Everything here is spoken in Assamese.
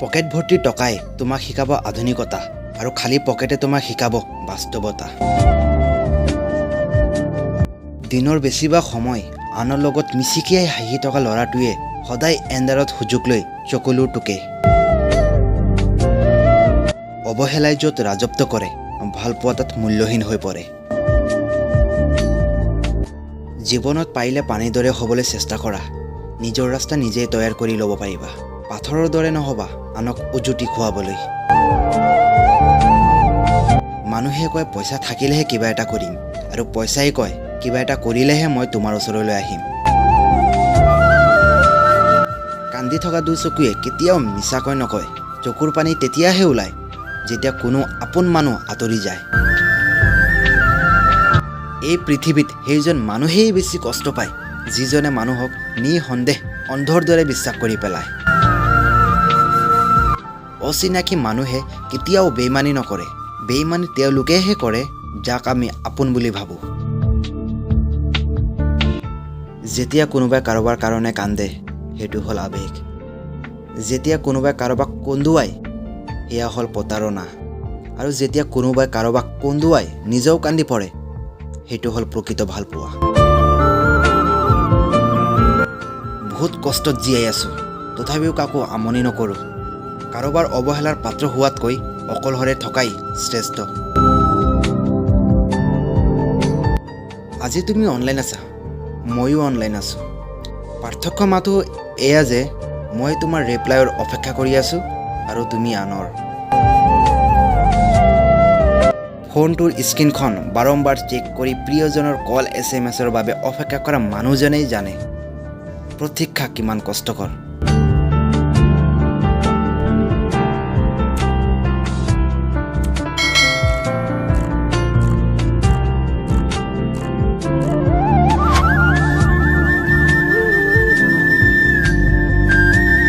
পকেট ভৰ্তি টকাই তোমাক শিকাব আধুনিকতা আৰু খালী পকেটে তোমাক শিকাব বাস্তৱতা। দিনৰ বেছিভাগ সময় আনৰ লগত মিচিকিয়াই হাঁহি থকা ল'ৰাটোৱে সদায় এন্ধাৰত সুযোগ লৈ চকুলো টোকে। অৱহেলাই য'ত ৰাজত্ব কৰে, ভালপোৱা তাত মূল্যহীন হৈ পৰে। জীৱনত পাৰিলে পানীৰ দৰে হ'বলৈ চেষ্টা কৰা। নিজৰ ৰাস্তা নিজেই তৈয়াৰ কৰি ল'ব পাৰিবা। পাথৰৰ দৰে নহ'বা আনক উজুতি খুৱাবলৈ। মানুহে কয়, পইচা থাকিলেহে কিবা এটা কৰিম, আৰু পইচাই কয়, কিবা এটা কৰিলেহে মই তোমাৰ ওচৰলৈ আহিম। কান্দি থকা দুচকুৱে কেতিয়াও মিছাকৈ নকয়। চকুৰ পানী তেতিয়াহে ওলায়, যেতিয়া কোনো আপোন মানুহ আঁতৰি যায়। এই পৃথিৱীত সেইজন মানুহেই বেছি কষ্ট পায়, যিজনে মানুহক নিঃসন্দেহ অন্ধৰ দৰে বিশ্বাস কৰি পেলায়। অচিনাকি মানুহে কেতিয়াও বেইমানি নকৰে। বেইমানি তেওঁলোকেহে কৰে, যাক আমি আপোন বুলি ভাবোঁ। যেতিয়া কোনোবাই কাৰোবাৰ কাৰণে কান্দে, সেইটো হ'ল আৱেগ। যেতিয়া কোনোবাই কাৰোবাক কন্দুৱাই, সেয়া হ'ল প্ৰতাৰণা। আৰু যেতিয়া কোনোবাই কাৰোবাক কন্দুৱাই নিজেও কান্দি পৰে, সেইটো হ'ল প্ৰকৃত ভালপোৱা। বহুত কষ্টত জীয়াই আছোঁ, তথাপিও কাকো আমনি নকৰোঁ। কাৰোবাৰ অৱহেলাৰ পাত্ৰ হোৱাতকৈ অকলশৰে থকাই শ্ৰেষ্ঠ। আজি তুমি অনলাইন আছা, ময়ো অনলাইন আছোঁ। পাৰ্থক্য মাথো এয়া যে মই তোমাৰ ৰিপ্লাইৰ অপেক্ষা কৰি আছোঁ আৰু তুমি আনৰ। ফোনটোৰ স্ক্ৰীণখন বাৰম্বাৰ চেক কৰি প্ৰিয়জনৰ কল, এছএমএছৰ বাবে অপেক্ষা কৰা মানুহজনেই জানে প্ৰতীক্ষা কিমান কষ্টকৰ।